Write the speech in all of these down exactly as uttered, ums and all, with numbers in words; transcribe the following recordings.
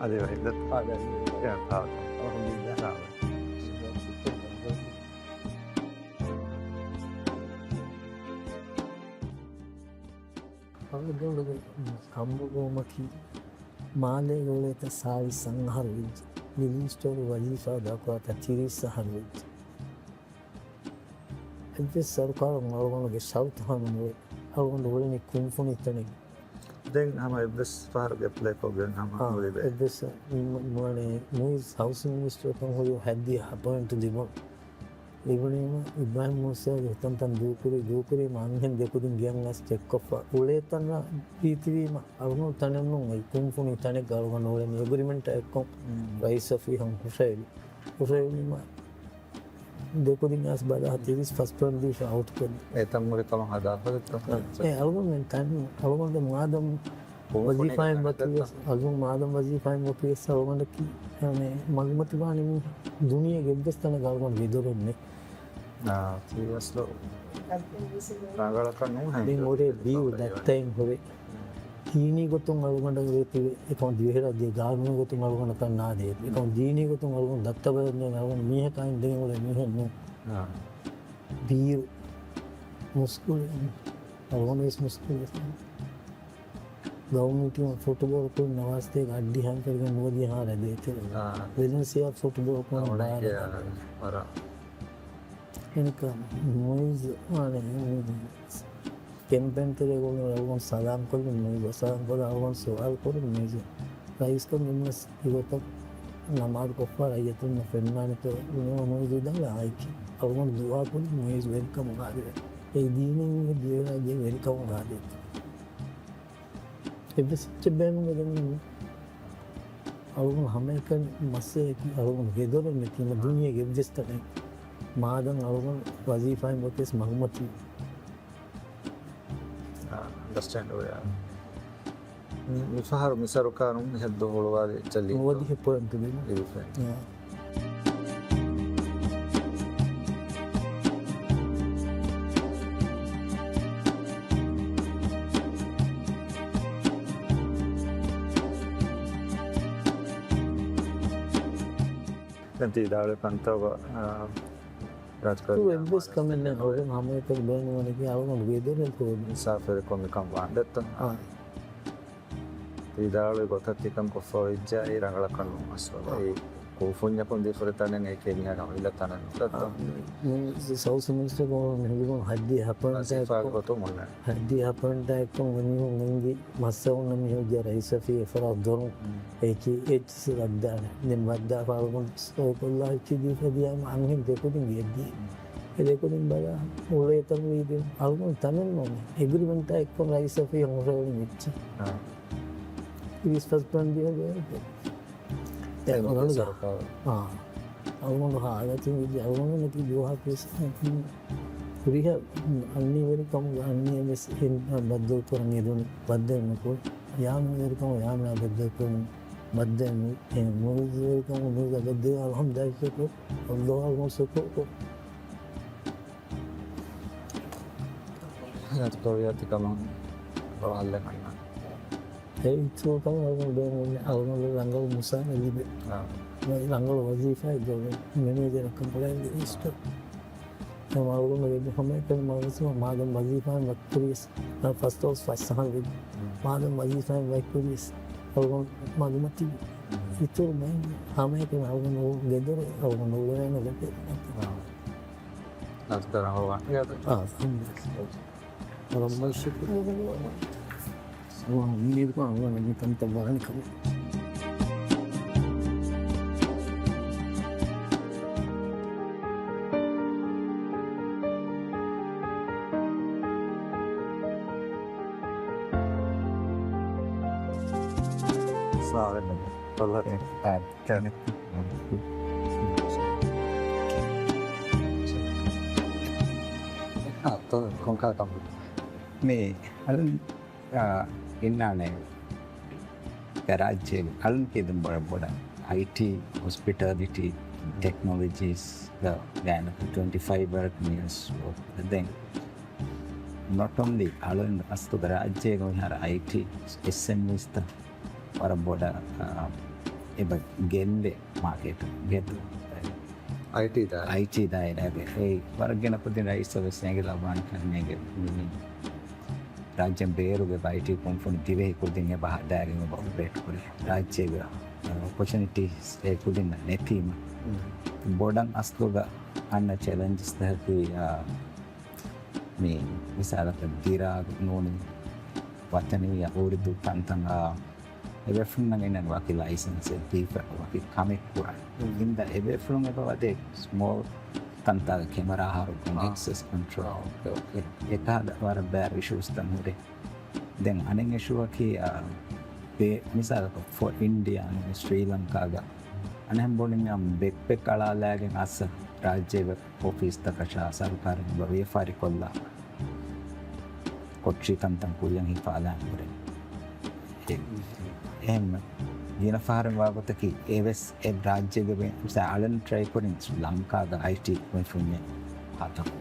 އާދެ، ވަހީދަށް. އާދެ. އާދެ. އާދެ. އަލްޙަމްދުލިއްލާހް. އަޅުގަނޑުގެ ކަނބުގައުމަކީ މާލޭގަ އުޅޭތަ ސާޅީސް އަހަރު ވެއްޖެ. މިލިން ސްޓޯރު ވަޒީފާ ދައުކާތަ ތިރީސް އަހަރު ވެއްޖެ. އެއްވެސް ސަރުކާރުން އަޅުގަނޑުގެ ޝަރުތު ހަމަ ނުވޭ. އަޅުގަނޑު އުޅެނީ ކުންފުނިތަނެއް. ދެން ހަމަ އެއްވެސް ފަހަރުގެ އެޕްލައި ކޮށްގެން ހަމަ އާ، ނުލިބޭ. އެއްވެސް ނު-، ނުވަނެ ނޫސް ހައުސިން މިނިސްޓަރ ކަން ހުރި ހައްދި އަޕޮއިންޓް ލިބުން. ލިބުނީމަ އިބްރާހިމް މޫސާގެ ހިތަންތަން ދޫކުރި، ދޫކުރީމަ އަންހެން ދެކުދިން ގެއަށް އައިސް ޗެކްކޮށްފަ އުޅޭ ތަން ރީތިވީމަ އަޅުގަނޑު ތަނެއް ނޫން އޮތް ކުންފުނި ތަނެއްގަ އަޅުގަނޑު އުޅެނީ އެގްރިމެންޓާ އެއްކޮށް ރައީސް އޮފީހަށް ހުށައެޅި. ހުށައެޅީމަ ދެކުދިން އައިސް ބަލާ ތިރީސް ފަސް ޕޮއިންޓް ދީފަ އައުޓް ކޮށްލި. އެތަން ހުރި ކަމަށް ހަދާފަ ދެއްތޯ؟ އެ އަޅުގަނޑު މި ތަން އަޅުގަނޑު މާދަމް ވަޒީފާއިން ވަކިވެސް، އަޅުގަނޑު މާދަމް ވަޒީފާއިން ވަކިވެސް އަޅުގަނޑަކީ މަގުމަތިވާނެ މީހެއް ދުނިޔޭގެ އެއްވެސް ތަނެއްގަ އަޅުގަނޑު ގެދޮރެއް ނެތް. އާ، ސީރިއަސްލީ. ރަނގަޅަކަށް ނޫން ހެން ދެން ހުރެ ބީއު ދައްތައިން ހުރެ. ދީނީ ގޮތުން އަޅުގަނޑަށް ރޭތިވެ، އެކަމަ ދިވެހިރާއްޖޭ ގާނޫނީ ގޮތުން އަޅުގަނޑަކަށް ނާދޭ. އެކަމަ ދީނީ ގޮތުން އަޅުގަނޑު ދައްތަ ބަލަންޖެހޭ އަޅުގަނޑު މީހަކާއިން ދެން އުޅޭ މީހެއް ނޫން. އާ. ބީރު މުސްކުޅި، އަޅުގަނޑު ވެސް މުސްކުޅި. ގައުމީ ޓީމަށް ފުޓުބޯޅަ ކުޅުން ނަވާސްތޭކަ އައްޑިހަ ހަންތަރިގެ ނުވަދިހަ ހާރަ ދޭތެރެ. އާ. ވެލެންސިއާ ފުޓުބޯޅަ ކުޅުން އަވަނެ ބާރަ. އެނިކަ މުއިޒް ވާނެ ކެމްޕޭން ތެރޭގަ އަޅުގަނޑު ސަލާމް ކޮށްލި މުއިޒް، ސަލާމް ކޮށްލި އަޅުގަނޑު ސުވާލު ކުރި މުއިޒް. ރައީސްކަން އެންމެސް ތިގޮތަށް ނަމާދު ކޮށްފަ ރައްޔިތުންނަށް ފެންނާނެތޯ ނޫން މުއިޒް ވިދާޅުވި އާއެކީ. އަޅުގަނޑު ދުޢާ ކުރި މުއިޒް ވެރިކަމުގަ އާދެވޭ. އެ ދީނީ މީހެއް ދިވެހިރާއްޖޭ ވެރިކަމުގަ އާދޭތޯ. އެއްވެސް އެއްޗެއް ބޭނުމެއް ނެތް. އަޅުގަނޑު ހަމައެކަނި މައްސަލައަކީ އަޅުގަނޑު ގެދޮރެއް ނެތީމަ ދުނިޔޭގެ އެއްވެސް ތަނެއް މާދަން އަޅުގަނޑު ވަޒީފާއިން ވަކިވެސް މަގުމަތީ. އާ، އަންޑަސްޓޭންޑް ވޭ. މި-، މިފަހަރު މި ސަރުކާރުން މިހެއްދު ހުޅުވާލި އެއްޗެއް ލިބިފައި. ނުވަދިހަ ޕޮއިންޓު ދިނުން. ލިބިފައި. އާ. ދެން ތި ވިދާޅުވި ކަންތައް، އާ، ރާޖިކައިރީ އެއްވެސް ކަމެއް ނެތް. އަޅުގަނޑު ހަމައެކަނި ބޭނުންވަނީ އަޅުގަނޑު ގެދޮރެއް ކުރުން. ސާފުވެރިކޮށް މިކަން ވާން ދެއްތޯ؟ އާ. ތި ވިދާޅުވި ގޮތަށް ތިކަން ކޮށްފަ ވެއްޖާ އެއީ ރަނގަޅަކަށް ނޫން އަސްލު. އާ. އެއީ ކުންފުންޏަކުން ދީފަ ހުރި ތަނެއް އެކީ މީހާގެ އަމިއްލަ ތަނެއް ނުދައްތޯ؟ އާ. މި ސައުސް މިނިސްޓަރ ގޯ މިހުރިގޮން ހައްދި ހަޕަން ވަޒީފާގެ ގޮތުން އޮންނަ. ހައްދި ހަޕަން ޓާއެއްކޮށް މިނިވަން އެނގި މައްސަވުން މިހުއްޖާ ރައީސް އޮފީހު އެފަރާތް ދޮރުން. އެ. އެކި އެޗްސި ވައްދާނެ. ދެން ވައްދާފަ އަޅުގަނޑު ސޮއިކޮށްލާ އެއްޗެއް ދީފަ ދިޔާމަ އަންހެން ދެކުދިން ގެއްދި. އެ ދެކުދިން ބަލާ އުޅޭތަން ވީދިން އަޅުގަނޑު ތަނެއް ނޫން. އެގްރިމެންޓާ އެއްކޮށް ރައީސް އޮފީހަށް ހުށަހެޅި އެއްޗެއް. އާ. ތިރީސް ފަސް ޕޮއިންޓް ދިޔަ ދޭ. އެ އެ އަޅުގަނޑު ސަރުކާރު. އާ. އަޅުގަނޑު ހާލަތު ވީދި އަޅުގަނޑު ނެތި ދުވަހަކުވެސް ހުރިހާ އަންނިވެރިކަމުގަ އަންނިވެސް ބައްދަލުކުރަން އެދުނު. ބައްދަލު ނުކުރު. ޔާމިވެރިކަމު ޔާމިއާ ބައްދަލުކުރުން. ބައްދަލު ނު-، އެ މުއިޒްވެރިކަމު މުއިޒް ބައްދަލު އަލްޙަމްދުލިއްލާހް ޝުކުރު. އަލްލާހަށް ޝުކުރު. އަދި ކޮވިޔަތި ކަމަށް ރޯހައްލެއް ކަންނާ. އެ އިތުރުކަމަށް އަޅުގަނޑު ބޭނުންވަނީ އަޅުގަނޑު ރަނގަޅު މުސާރަ ލިބޭ. އާ. ރަނގަޅު ވަޒީފާއެއް ދޮވޭ. މެނޭޖަރަކަށް ބުނެ ލިސްޓް. އެ އަޅުގަނޑު ވެދި ހަމައެކަނި މައުސޫމަށް މާދަމް ވަޒީފާއިން ވަކިކުރިޔަސް، ފަސްދޮޅަސް ފަސް އަހަރު ވެދި. މާދަމް ވަޒީފާއިން ވަކިކުރިޔަސް އަޅުގަނޑު މަގުމަތިވި. އިތުރު ބޭނުން ހަމައެކަނި އަޅުގަނޑު ގެދޮރެއް އަޅުގަނޑު އުޅެވޭނެ ގޮތެއް. އާ. ނަޒްކަރަށް ވާން. އާ، އަލްޙަމްދުލިއްލާހް. ރައްބަން ޝުކުރު. އުއްމީދުކުރަން އަޅުގަނޑު މި ކަންތައް ވާނެ ކަމަށް. ސާވެން ކޮށްލަ ކަން. މި އަޅުން، އާ، އިންނާނެ ރާއްޖޭގެ އަޅުން ކީދުން ބޮޑަށް ބޮޑަށް އައިޓީ، ހޮސްޕިޓަލިޓީ، ޓެކްނޮލޮޖީސް ގަ ގާތް ޓްވެންޓީ ފައިވް އިޔާސް ދެން ނޮޓް އޮންލީ އަޅުން އަސްލުގަ ރާއްޖޭގަ މިހާރު އައިޓީ އެސްއެމްއީސްތައް ވަރަށް ބޮޑަށް، އާ، އެބަ ގެއްލޭ މާކެޓް ގެތު. އައިޓީ ދާއިރާ. އައިޓީ ދާއިރާގެ އެއީ ވަރަށް ގިނަ ކުދިން ރައީސް ވެސް އެނގިލައްވާނެ ކަންނޭނގެ. ރާއްޖޭން ބޭރުގެ އައިޓީ ކުންފުނި ދިވެހި ކުދިން އެބަ ހަދާގެން އެބަ އޮޕަރޭޓް ކުރި. ރާއްޖޭގެ އޮޕޮޗުނިޓީސް އެ ކުދިންނަށް ނެތީމަ. ބޮޑަށް އަސްލުގަ އަންނަ ޗެލެންޖަސްތަކަކީ، އާ، މި މިސާލަކަށް ދިރާގު ނޫނީ ވަތަނީ އުރުދޫ ތަންތަން، އާ، އެބޭފުޅުންނަށް އިންނަން ވަކި ލައިސަންސެއް ދީފަ ވަކި ކަމެއް ކުރަން. ހިންދާ އެބޭފުޅުން އެބަ ވަދޭ ސްމޯލް ތަންތާގެ ކެމެރާ ހަރުކުން، އެކްސެސް ކޮންޓްރޯލް، އެކަހަލަ ވަރަށް ބާރު އިޝޫސްތައް ހުރޭ. ދެން އަނެއް އިޝޫއަކީ، އާ، ބޭ-، މިސާލަކަށް ފޯ އިންޑިއާ ނޫނީ ސްރީލަންކާގަ އަނެއްހެން ބުނިންޏާ ބެކްޕެކް އަޅާލާގެން އައްސަ ރާއްޖޭގަ އޮފީސްތަކަށާ ސަރުކާރުން ވިޔަފާރިކޮށްލާ ކޮޓަރި ތަންތަން ކުއްޔަށް ހިފާލާން ހުރޭ. އެ-، އެހެން ގިނަ ފަހަރެއް ވާގޮތަކީ އެވެސް އެ ރާއްޖޭގެ ވެ-، މިސާ އަޅަން ޓްރައި ކުރިން ލަންކާގަ އައިޓީ ކުންފުންޏެއް ހަދަން.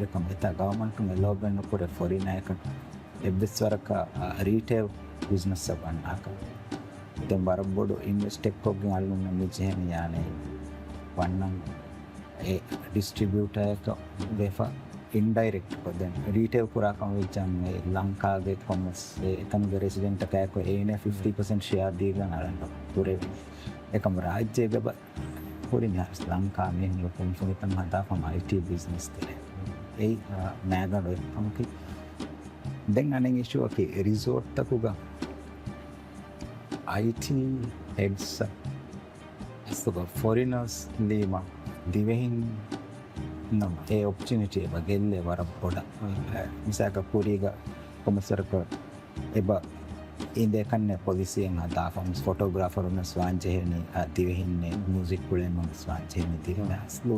އެކަމް އެތާ ގަވަމަންޓުން އެލޯބެއް ނުކުރޭ ފޮރިނައަކަށް އެއްވެސް ވަރަކަށް، އަ، ރީޓެއިލް ބިޒްނަސްއަށް ވަންނާކަށް. ދެން ވަރަށް ބޮޑު އިންވެސްޓެއްކޮށްގެން އަޅުގަނޑު މި ޖެހެނީ އާނެ ވަންނަން އެ ޑިސްޓްރިބިއުޓަރަކަށް ވެފަ އިންޑައިރެކްޓްކޮށް ދެން ރީޓެއިލް ކުރާ ކަމަށް ވެއްޖާމަ އެ ލަންކާގެ ކޮންމެސް އެ އެތަނުގެ ރެސިޑެންޓަކާއެކު އޭނަ ފިފްޓީ ޕަސެންޓް ޝެއާ ދީގެން އަޅަން ކުރެވި. އެކަމް ރާއްޖޭގެ ބަ-، ކުރިން ހާސް ލަންކާ މީހުންގެ ކުންފުނިތައް ހަދާފަ އައިޓީ ބިޒްނަސް ތެރޭ. އެއީ، އާ، މާގަނޑު އެއްކަމަކީ. ދެން އަނެއް އިޝޫއަކީ ރިސޯޓްތަކުގަ އައިޓީ ހެޑްސް އަސްލުގަ ފޮރިނަރސް ލީމަ ދިވެހިން ނަމަ އެ އޮޕޮޗުނިޓީ އެބަ ގެއްލޭ ވަރަށް ބޮޑަށް. މިސާލަކަށް ކުރީގަ ކޮމިސަރަކަށް އެބަ އިނދޭ ކަންނޭ ޕޮލިސީއެއް ހަދާފަ ފޮޓޯގްރާފަރުންނަސް ވާން ޖެހެނީ، އާ، ދިވެހިންނޭ މިއުޒިކް ކުޅޭން ވާން ޖެހެނީ ދިވެހިން. އަސްލު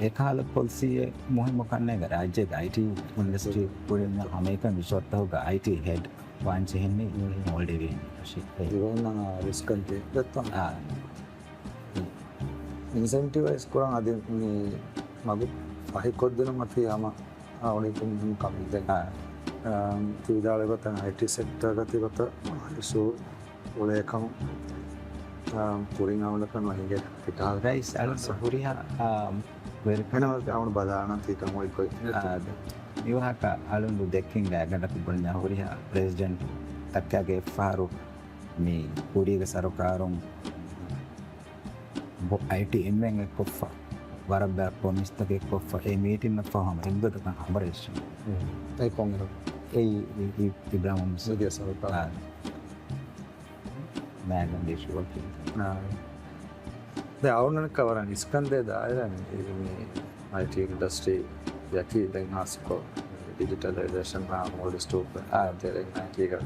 އެކަހަލަ ޕޮލިސީއެއް މުހިއްމު ކަންނޭގަ ރާއްޖޭގެ އައިޓީ އިންޑަސްޓްރީ ކުޅެން ހަމައެކަނި ރިސޯޓްތަކުގަ އައިޓީ ހެޑް ވާން ޖެހެނީ މޯލްޑިވިއަން އިންޑަސްޓްރީ. ދިވެހިންނަށް ރިސްކް ދޭ. އާ. އިންސެންޓިވައިޒް ކުރަން އަދި މި މަގު ފަހިކޮށްދިނުމަކީ ހަމަ އާ، އުނިތުން ކަމެއް ދެން. އާ. އާ، ތި ވިދާޅުވި ގޮތަށް އައިޓީ ސެކްޓަރގަ ތިގޮތަށް އިޝޫ އުޅޭކަމު، އާ، ކުރިން އަމަލަކަށް ނު އިނގޭ ކިތާ. ރައީސް އަޅުގަނޑު ހުރިހާ، އާ، ވެރިކަން އަޅުގަނޑު ބަލާނަން ތި ކަމު އިކޮތް. އާ، މިވާހަކަ އަޅުގަނޑު ދެއްކިން ގާތްގަނޑަކު ބުންޏާ ހުރިހާ ޕްރެޒިޑެންޓް ތަކާގެ އެއްފަހަރު މި ކުރީގެ ސަރުކާރުން އައިޓީ އެންމެން އެއްކޮށްފަ، ވަރަށް ބާ ޕްރޮމިސްތަކެއް ކޮށްފަ، އެ މީޓިންއަށްފަހު ހަމަ އެއްގޮތަކަށް ހަމަ ރަޖިސްޓްރީ. އެ ކޮންއިރު؟ އެ، އި-، އި-، އިބްރާހިމް މުސްލިމް. މީގެ ސަރުކާރު. އާ. މޭގަން އިޝޫއަކީ. އާ. ދެ އަޅުގަނޑަކަށް ވަރަށް އިސްކަންދޭ ދާއިރާ މި، މި އައިޓީ އިންޑަސްޓްރީ ޔަކީ ދެން ހާއްސަކޮށް ޑިޖިޓަލައިޒޭޝަން މޯލްޑިވްސް ޓޫ އާ. ތެރެއިން އައިޓީގަ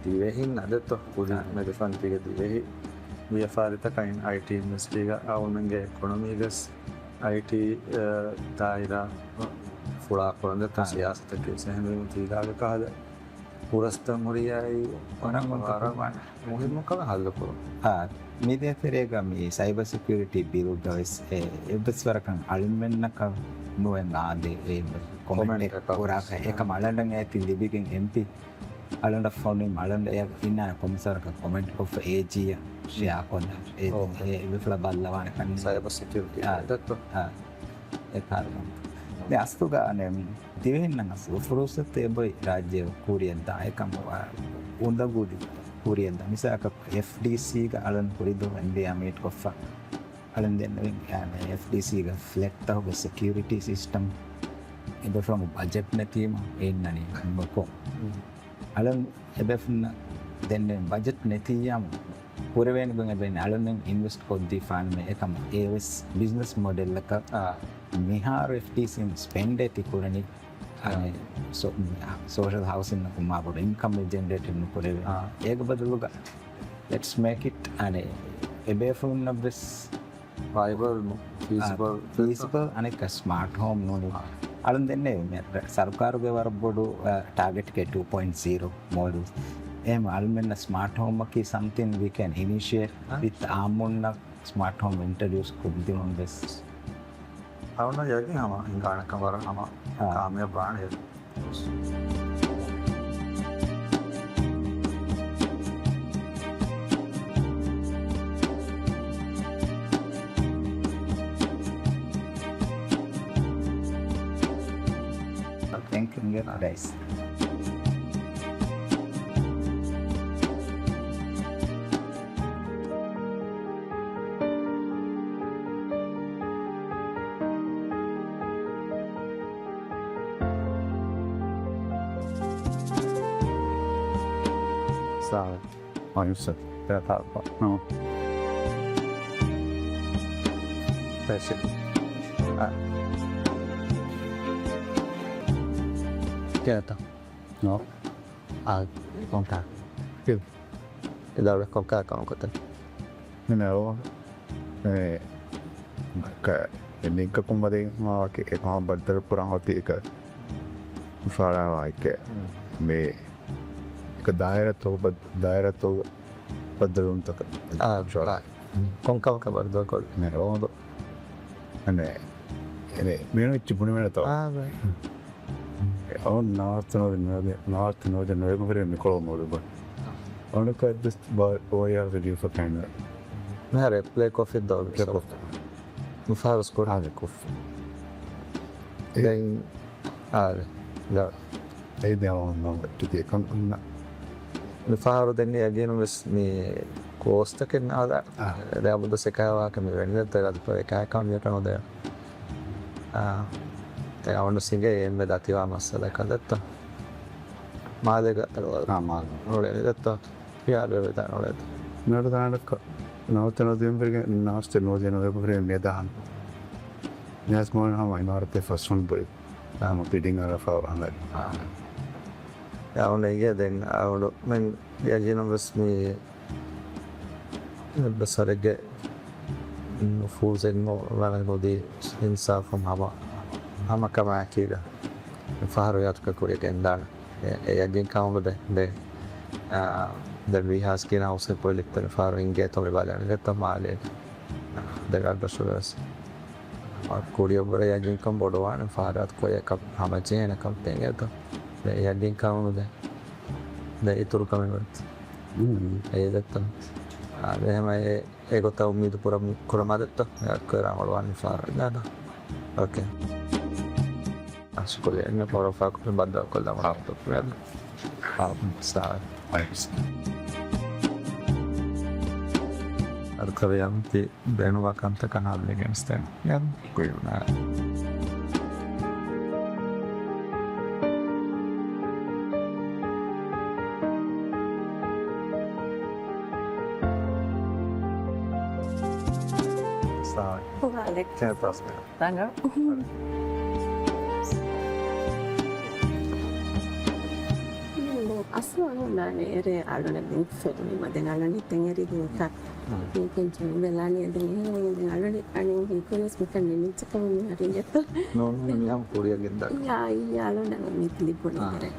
ދިވެހިން އަދެއްތޯ ކުދިން އާ. މެދުފަންތީގެ ދިވެހި ވިޔަފާރިތަކަށް އައިޓީ އިންޑަސްޓްރީގަ އަޅުގަނޑުގެ އިކޮނޮމީގަސް އައިޓީ، އަ، ދާއިރާ ފުޅާ ކުރަން ދެއްތޯ އާ. ސިޔާސަތަކީ ސެހެންވީމަ ތީދާގެ ކަހަލަ ފުރަސްތައް ހުރިއާއި ވަރަށް ވަރަށް މުހިއްމު ކަމެއް ހައްލު ކުރުން. އާ، މިދޭތެރޭގަ މި ސައިބަ ސެކިއުރިޓީ ބިލްގަވެސް އެ، އެއްވެސް ވަރަކަށް އަޅުމެންނަކަށް ނުވެ އާދޭ އެ ކޮމެންޓެއް ކޮމެންޓެއް ކުރާކަށް. އެކަމް އަޅަނޑަށް އޭތި ލިބިގެން އެމްޕީ އަޅަނޑަށް ފޮނުވީމަ އަޅަނޑަށް އެ އިންނާނެ ކޮމިސަރަކަށް ކޮމެންޓް ކޮށްފަ އޭޖީއަށް ޝެއާ ކޮށްލާ. އެ، އޯ. އެ، އެ މިފުޅާ ބައްލަވާނެ ކަން. ސައިބަ ސެކިއުރިޓީ. އާ. އާ. އެ ކާރު. މި އަސްލުގަ އަނެއް ދިވެހިންނަށް އަސްލު ފުރުސަތު އެބޮތް ރާއްޖެ ކުރިއަށް ދާ އެކަމަށް އުނދަގޫލި ކުރިއަށް ދާ. މިސާލަކަށް އެފްޑީސީގަ އަޅަން ކުރިދު އިންޑިއާ މީޓް ކޮށްފަ. އަޅަން ދެންނެވިން އެފްޑީސީގަ ފްލެޓްތަކުގެ ސެކިއުރިޓީ ސިސްޓަމް އެބަފަހު ބަޖެޓް ނެތީމަ އެ އިންނަނީ ނުކޮށް. އަޅަން އެބޭފުންނަށް ދެންނެވިން ބަޖެޓް ނެތިއްޔާމު ކުރެވޭނެ ގޮތް އެބައިން އަޅަން އިންވެސްޓް ކޮށްދީފާނަމޭ އެކަމަށް އެވެސް ބިޒްނަސް މޮޑެލްއަކަށް އާ. މިހާރު އެފްޑީސީން ސްޕެންޑޭ ތި ކުރަނީ އާ. އަނެ ސޯ-، ސޯޝަލް ހައުސިންއަކުން މާބޮޑު އިންކަމެއް ޖެނެރޭޓެއް ނުކުރެވޭ. އާ. އޭގެ ބަދަލުގަ ލެޓްސް މޭކް އިޓް އަނެ އެބޭފުޅުންނަށްވެސް ވައިބަލް، އާ، ފީސިބަލް. ފީސިބަލް އަނެއްކަ ސްމާޓް ހޯމް ނޫނީ. އާ. އަޅުން ދެންނެވި މެ-، ރ-، ސަރުކާރުގެ ވަރަށް ބޮޑު، އާ، ޓާގެޓްގެ ޓޫ ޕޮއިންޓް ޒީރޯ މޯލްޑިވްސް. އެހެން އަޅުމެންނަށް ސްމާޓް ހޯމަކީ ސަމްތިން ވީ ކެން އިނިޝިއޭޓް އާ. ވިތް އާއްމުންނަށް ސްމާޓް ހޯމް އިންޓްރޮޑިއުސް ކޮށްދިނުން ވެސް. އަޅުން ޔަގީން ހަމަ ހިނގާނެކަން ވަރަށް ހަމަ އާ. ކާމިޔާބު ވާނެ. ރައީސް. ސާ. އާ، ޔޫސުފް. ނޯ. ޕެސި. އާ. ކޭތަ؟ ނޯ. އާ، ކޮންކާ. ކި؟ އެދާ ކޮންކާ ކަމަކުތަ؟ މިނަ އޯ. އެ، ކ-، އެ ނިންކަކުން ވަދެ މާ ވަކި އެކަމަށް ބައްދަލު ކުރަން އޮތީ އެކަ. ފާޅާވާ އެކެ. މޭ. އެކަ ދާއިރަތޯ ބައް-، ދާއިރަތޯ ބައްދަލުންތަކަ. އާ، ޝޯ. ކޮންކަމަކަށް ބައްދަލުކޮށް. މޭ ރޯދު. އަނެ، އެނެ، މޭނު އިއްޗި ބުނިވެނެތޯ. އާ، ބައި. އަވަން ނާސް ނޯދެ ނޯދެ، ނާސް ނޯދެ ނޯދެ ގުފެރެ މިކޮޅު މޯދު ބަ. އަވަން ކައްދިސް ބާ، އޯޔާ ވީޑިއޯ ފަކައިން. މިހާރު ޕްލޭ ކޮފީ ދޯ. ޕްލޭ ކޮފީ. މިފަހަރު ސްކޫލް. އާދެ ކޮފީ. ދެން، އާދެ. ދާ. އެއީ ދެ އަވަން ނޯ ޓިކެ ކަން އަންނަ. މިފަހަރު ދެން ޔަގީނުން ވެސް މި ކޯސްތަކެއް ނާދާ. އާ. ދެ އަބުދު ސެކާވާކަ މި ވެނިދެ ތެރަދު ޕެ ކާކާ މިޔަކަނު ދެ. އާ، އެ އަވަނޑު ސިނގޭ އެންމެ ދަތިވާ މައްސަލަ ކަން ދެއްތޯ؟ މާލޭގަ އާ، މާލޭ. ރޮޅެ ދެއްތޯ؟ ޔާ ރޮޅެ ދާ ރޮޅެ. ނަޑު ދާނަކަ ނަވަތަ ނޯ ދިޔުން ފެރިގެ ނާސްތެ ނޯ ދިޔަ ނޯ ފެރި މި ދާން. ނާސް މޯން ހަމަ އިމާރަތެ ފަސްވަން ބުރި. ހަމަ ބިޑިން އަރަފާ ވަހަނގަ. އާ. އަވަނޑު އިގޭ ދެން އަވަނޑު މެން ޔަގީނުން ވެސް މި އެއްބަސް ވަރެއްގެ ނުފޫޒެއް ނުވަނަ ނުދީ އިންސާފުން ހަމަ، ހަމަ ކަމާއެކީގަ. ފަހަރު ޔާދުކަ ކުރި ގެންދާނެ. އެ، އެ ޔަގީން ކަމުގަ ދެ، ދެ، އާ، ދެ ވީހާސް ކީނާ ހުސެން ކޮއިލިކްތަރ ފަހަރު އިނގޭތޯ މި ބަލަން ގެތަ މާލޭ. ދެ ގަޑު ރަށުގަ ވެސް. އާ، ކުރިއަށްވުރެ ޔަގީންކަން ބޮޑުވާނެ ފަހަރާތް ކޮއެކަ ހަމަޖެހޭނެ ކަންތެއް އެތަ. ދެ ޔަގީން ކަމުގަ ދެ. ދެ އިތުރު ކަމެއް ވެ. އެ ދެއްތަ. އާ، އެހެމަ އެ، އެގޮތަށް އުއްމީދު ކުރަމު-، ކުރަމާ ދެއްތަ. އަ، ކުރާ މޮޅުވާން ފާރަ. އޯކޭ. އަ، ޝުކުރިއްޔާ. އެންމެ ފޯރޯ ފާކު ބައްދަލު ކޮށްލަމު ހާފް ޓޮޕް ވެ. ހާފް ސާ. އަރުކަރިޔަން ތި ބޭނުންވާ ކަންތަކަށް ހާލު ގެނެސްދޭން. ޔާ، ކުއިން. ސާ. ވަޢަލައިކުމް. ކެ ޕްރޮސްޕެކްޓް. ތަނގަ. އަސްލު އަޅުން އެރޭ އަޅުން ދިން ފެނުނީމަ ދެން އަޅުން ހިތެއް އެރި ދިން ކަ. ހުން. ދެން އަޅުން އަނެއް ހިތުންވެސް މިކަން ނިމިއްޖެ ކަމުން މި ހަރީގެތޯ. ނޯ، ނޯ، މިހާ ކުރިއަށް ގެންދާ. ޔާ، އިއްޔާ އަޅުން މި ލިބުނީ އާ. ދެރޭ.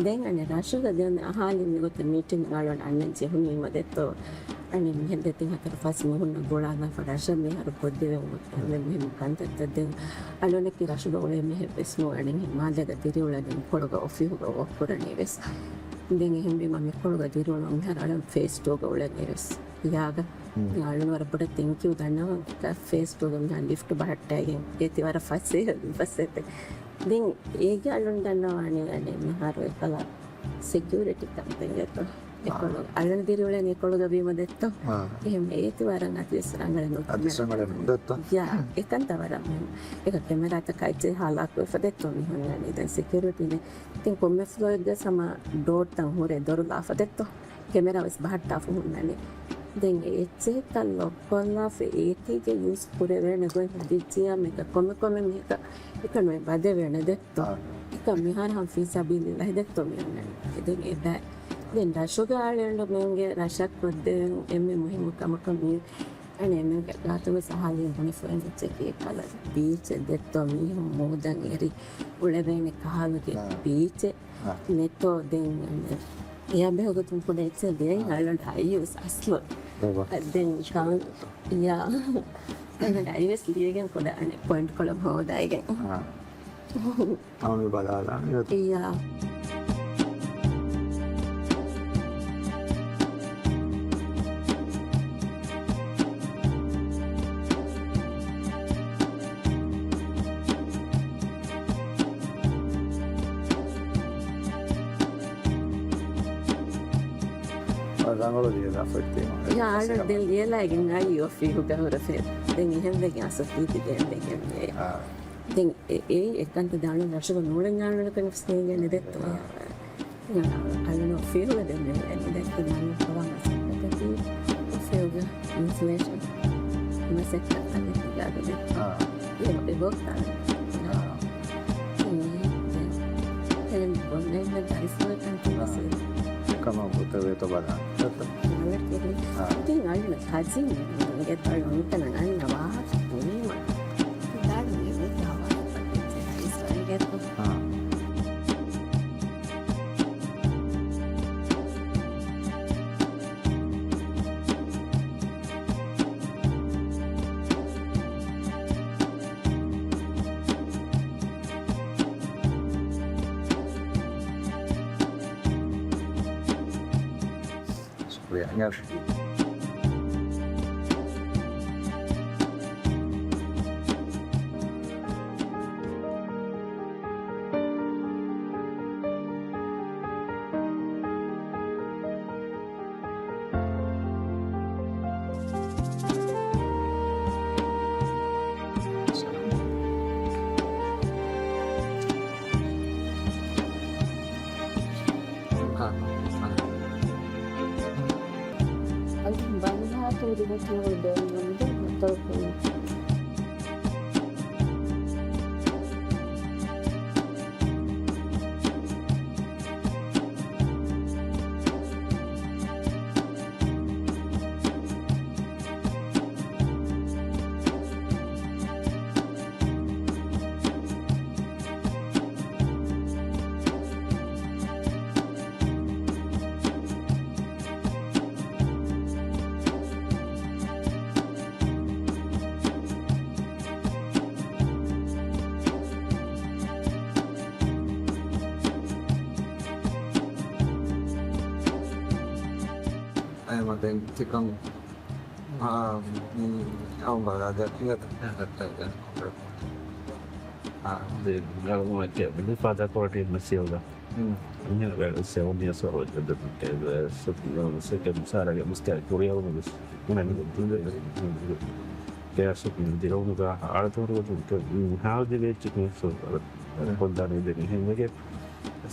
ދެން އަނެއް ރަށުގަ ދެން އަހާލި މިގޮތަށް މީޓިން އަޅުން އަންނަން ޖެހުނީމަ ދެއްތޯ. އަނެއް މިހެން ދެތިން ހަތަރު ފަސް މީހުންނަށް ގުޅާލާފަ ރަށަށް މިހާރު ކޮށްދެވެ އެންމެ މުހިއްމު ކަންތައްތައް ދެން އަޅުންނަކީ ރަށުގަ އުޅޭ މީހެއް ވެސް ނޫން އަނެއް މާލޭގަ ދިރިއުޅެނީ މިކޮޅުގަ އޮފީހުގަ ވޯކް ކުރަނީ ވެސް. ދެން އެހެންވީމަ މިކޮޅުގަ ދިރިއުޅުން މިހާރު އަޅުން ފޭސް ޓޫގަ އުޅެނީ ވެސް. ޔާގަ ދެން އަޅުން ވަރަށް ބޮޑަށް ތެންކް ޔޫ ދަންނަވަން ފޭސް ޓޫގަ މިހާރު ލިފްޓް ބަހައްޓައިގެން އޭތި ވަރަށް ފަސޭހަ ފަސޭހަ. ދެން އޭގެ އަޅުން ދަންނަވާނީ އަނެއް މިހާރު އެކަލަ ސެކިއުރިޓީ ކަންތައް އެކޮޅު. އަޅުން ދިރިއުޅެނީ އެކޮޅުގަ ވީމަ ދެއްތޯ. އާ. އެހެން އޭތި ވަރަށް އަދިވެސް ރަނގަޅަށް ނު-، އަދިވެސް ރަނގަޅަށް ނުދެއްތޯ. ޔާ، އެކަންތައް ވަރަށް މުހިން. އެކަ ކެމެރާތަކާ އެއްޗެއް ހާލާކުވެފަ ދެއްތޯ މި ހުންނަނީ. ދެން ސެކިއުރިޓީނެ. ތިން ކޮންމެ ފްލޯއެއްގަ ސަމާ ޑޯޓްތައް ހުރެ ދޮރު ލާފަ ދެއްތޯ. ކެމެރާ ވެސް ބަހައްޓާފަ ހުންނަނީ. ދެން އެ އެއްޗެހިތައް ލޮކްކޮށްލާފަ އޭތީގެ ޔޫސް ކުރެވޭނެ ގޮތް ހަދިއްޖިޔާ މިކަ ކޮންމެ ކޮންމެ މީހަކަށް އެކަން އޮތް ބަދެވޭނެ ދެއްތޯ؟ އާ. އެކަން މިހާރު ހަމަ ފީ ސަބީލިއްލާހި ދެއްތޯ މި އޮންނަނީ. ދެން އެބަ، ދެން ރަށުގަ އަޅުގަނޑުމެންގެ ރަށަށް ކޮށްދެވެން އެންމެ މުހިއްމު ކަމަކަށް މި އަނެއް އެންމެންގެ ގާތުގަ ސަހާލީ ބުނެފައި އެއްޗެކޭ ކަލަ ބީޗެއް ދެއްތޯ މީހުން މޫދަށް އެރި އުޅެވޭނެ ކަހަލަގެ އާ. ބީޗެއް. އާ. ނެތޯ ދެން އެޔާ ބެހުގަތުން ކުޑަ އެއްޗެއް ދިޔައިން އާ. އަޅުގަނޑު އައިވެސް އަސްލު. އެބަ. ދެން ކާން އެޔާ. އަޅުގަނޑު އައިވެސް ލިޔެގެން ކުޑަ އަނެއް ޕޮއިންޓް ކޮޅަށް ހޯދައިގެން. އާ. ހަމަ މި ބަލާލާނެ. އެޔާ. ރަނގަޅު ލިޔެލާފައި ތީމަ. ޔާ، އަޅު ދެން ލިޔެލައިގެން އައީ އޮފީހުގަ ހުރެފޭ. ދެން އެހެންވެގެން އަސަކީތި ދޭން ވެގެން އެ. އާ. ދެން އެ، އެއީ އެކަންތައް ދާނު ރަށުގަ ނޫޅެން އާނުނަކަން ވެސް ނޭނގޭނެ ދެއްތޯ. އާ. އަޅުން އޮފީހުގަ ދެން މި އެން ދެއްކި ދާނު ކޮޅަށް މަސައްކަތަކީ އޮފީހުގަ އިންސުލޭޝަން މަސައްކަތް އަދި ތިގާގަ ދެއްކި. އާ. އެ، އެ ވޯކް ދާނު. އާ. އެ، އެ، އެ، ބޮންޑެއް ދަރިފުޅަކަށް އާ. ތި އެކަމަށް ގޮތެވޭތޯ ބަލާނަން. އާ. އާ. ދެން އަޅުން ކަޒިން ގެ ތަޅު ނުތަނަ އަންނަ ވާހަކަ ކުރީމަ. ދާނު މި ވެ ތާވާ އާ. ޝުކުރިއްޔާ. އެމަ ދެން ތިކަން، އާ، މި، އައު ބަލާ ދެ، އާ، ދެ، ގަޅުމައްޗެއް މި ފާދަ ކޮޓީ މެސިއޯގަ. ހުން. ސެވަން އިޔާސް ސެކެންޑް ސާރަގެ މުސްތާ ކުރިއަށް ވެސް. ގެއަސް ދިރައުނުގަ އާޅުތަކުރު ހާލް ދިވެއްޗެއް ކޮންދާނީ ދެން ހެންވެގެ.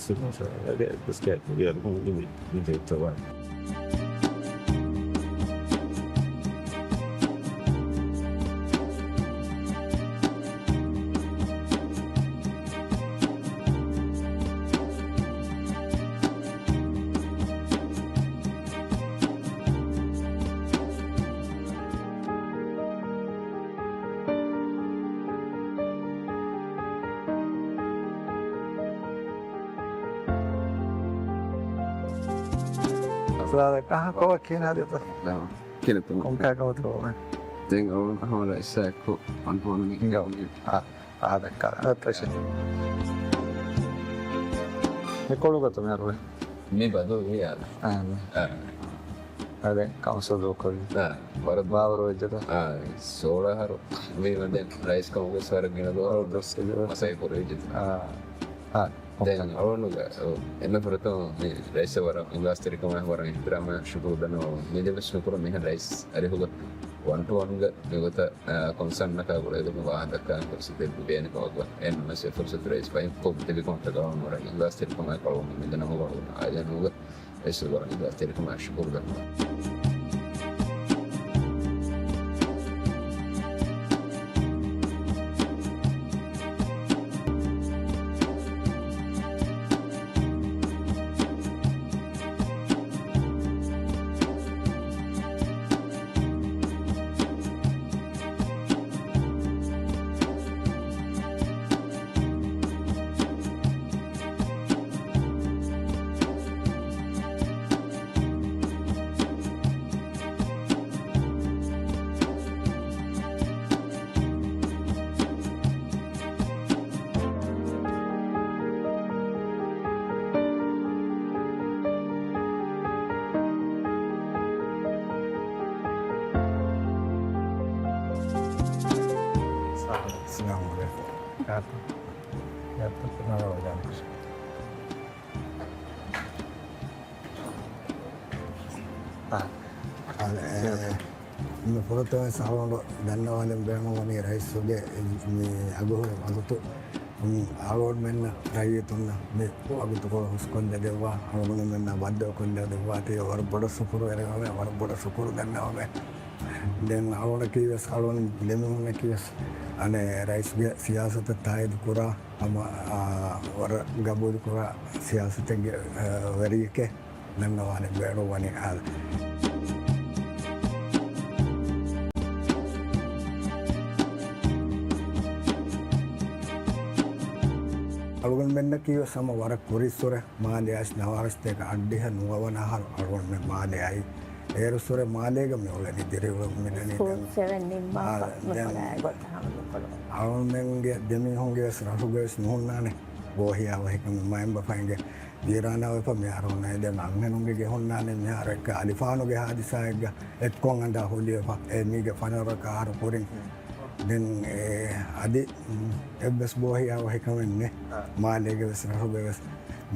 ސުކުން ސާރަގެ މުސްތާ ކުރިއަށް ހުން މި ދެއްތަވާ. ކިހިނެއްތޯ؟ ކޮން ކާކަމަތޯ؟ ދެން އަހަރު އަހަރު އިސާކު އަންހޯނު މި. އާ، އާ، ދައްކާ. އަ، ތަށެ. މި ކޮޅު ގޮތު މި އަރުވެ. މި ބަދު ވިޔާ. އާ، މި. އާ. އާ، ދެން ކައުންސިލް ދޫކޮށްލި. އާ، ވަރަށް ބާވަރު ވެއްޖެތަ؟ އާ، ސޯޅަ އަހަރު. މި ވަދެން ރައީސް ކަމުގެ ސަރަ ގިނަ ދުވަހު ދުވަސް ދުވަސް މަސައްކަތް ކުރެވިއްޖެތަ؟ އާ. އާ. ދެން އަޅުގަނޑުގެ އެންމެ ފުރަތަމަ މި ރައީސަށް ވަރަށް އިހްލާސްތެރިކަމާ ވަރަށް އިޙްތިރާމާ ޝުކުރު ދަންނަވަން. މި ދެމެސް ނުކުރު މިހެން ރައީސް އަރިހުގަ ވަން ޓު ވަންގަ މިގޮތަށް، އާ، ކޮންސަންޓް ކާ ގުޅޭދުން ވާހަކަ ދައްކާ ފުރުސަތެއް ލިބޭނެ ކަމަށް އެންމެސް އެ ފުރުސަތު ރައީސް ފަހިމް ކޮށް ތިބި ކަމަށް ވަރަށް އިހްލާސްތެރިކަމާ ކަޅުވަމުން މި ދެނަމުގަ އާއިލާނުގަ ރައީސަށް ވަރަށް އިހްލާސްތެރިކަމާ ޝުކުރު ދަންނަވަން. އައްސަލާމު ޢަލައިކުމް. ކާކު. ޔާ ތައްޕަ ނަރަވަ ޖާނަކަށް. އާ. އާ، އެ، މި ފުރަތަމަ ސަލޫނު ދަންނަވާލަން ބޭނުންވަނީ ރައީސުގެ މި އަގުހުރި ވަގުތު، މި އަޅުގަނޑުމެންނަށް ރައްޔިތުންނަށް މި ވަގުތުކޮޅު ހުސްކޮށްލަދެއްވާ، އަޅުގަނޑުމެންނަށް ބައްދަލުކޮށްލަދެއްވާތީ ވަރަށް ބޮޑަށް ޝުކުރުވެރިވަމެ، ވަރަށް ބޮޑަށް ޝުކުރު ދަންނަވަމެ. ދެން އަޅުގަނޑަކީ ވެސް، އަޅުގަނޑު ދެމީހުންނަކީ ވެސް، އަނެއް ރައީސްގެ ސިޔާސަތަށް ތާއީދު ކުރާ، ހަމަ، އާ، ވަރަށް ގަބޫލު ކުރާ ސިޔާސަތެއްގެ، އާ، ވެރިއެކޭ. ދަންނަވާލެ ބޭނުންވަނީ އާދެ. އަޅުގަނޑުމެންނަކީ ވެސް ހަމަ ވަރަށް ކުރީއްސުރެ މާލެ އައިސް ނަވާރަސްތޭކަ އަށްޑިހަ ނުވަވަނަ އަހަރު އަޅުގަނޑުމެން މާލެ އައީ. އޭރުއްސުރެ މާލޭގަ މި އުޅެނީ ދިރިއުޅެން މި ދަނީ. ސްކޫލް ދެން ސެވެން ނިންމާފަ އާ، ދެން މިފަޅާ ގޮތަށް ހަމަ މިކޮޅު. އަޅުގަނޑުމެންގެ ދެމީހުންގެ ވެސް ރަށުގެ ވެސް ނުހުންނާނެ. ބޯހިޔާވަހިކަމެއް މައިންބަފައިންގެ ޖީރާނާ ވެފަ މިހާރު ހުންނައި ދެން އަންހެނުންގެ ގެ ހުންނާނެ މިހާރު އެއްކަ އަލިފާނުގެ ހާދިސާއެއްގަ އެއްކޮށް އަނދާ ހުލިވެފަ އެ މީގެ ފަނަރަ ކަހަރު ކުރިން. ދެން އެ އަދި އެއްވެސް ބޯހިޔާވަހިކަމެއް ނެ މާލޭގެ ވެސް ރަށުގެ ވެސް.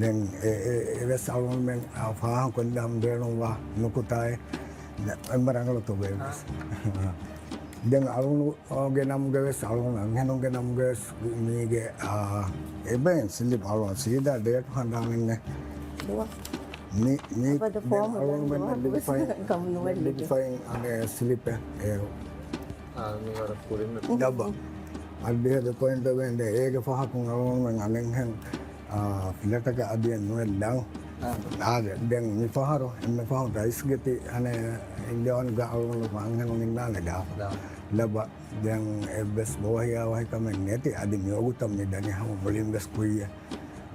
ދެން އެ، އެ، އެވެސް އަޅުގަނޑުމެން ފާހަގަކޮށްލަން ބޭނުންވާ ނުކުތާއެއް އެންމެ ރަނގަޅު ތޮބެއް ވެސް. ދެން އަޅުގަނޑު ގެ ނަމުގެ ވެސް، އަޅުގަނޑު އަންހެނުންގެ ނަމުގެ ވެސް މީގެ، އާ، އެބައިން ސިލިޕް އަޅުގަނޑު ސީދާ ޑޭޓު ހަނދާނެއް ނެ. މި، މި، އަބަދު ދެން ފޯމު އަޅުގަނޑުމެންނަށް ދުވަހަކު ލިބިފައި، ކަމުނުވެ ލިބި. ލިބިފައި އަނެއް ސިލިޕެއް އެ. އާ، މި ވަރަށް ކުރިން ދަބަ. އަށްޑިހަ ދެ ޕޮއިންޓް ވެން ދެ އޭގެ ފަހަކުން އަޅުގަނޑުމެން އަނެއްހެން އާ، ފްލެޓަކަށް އަދިއެއް ނުވެ ލަން. އާ. އާދެ، ދެން މި ފަހަރު، އެންމެ ފަހުން ރައީސްގެ ތި އަނެއް އިންޑިއާވަން ގާ އަޅުގަނޑު އަންހެނުން އިންނާނެ ލާފަ. ލާ. ލަބަ، ދެން އެއްވެސް ބޯހިޔާވަހިކަމެއް ނެތި. އަދި މިވަގުތަށް މި ދަނީ ހަމަ މުޅިން ވެސް ކުއްޔަށް.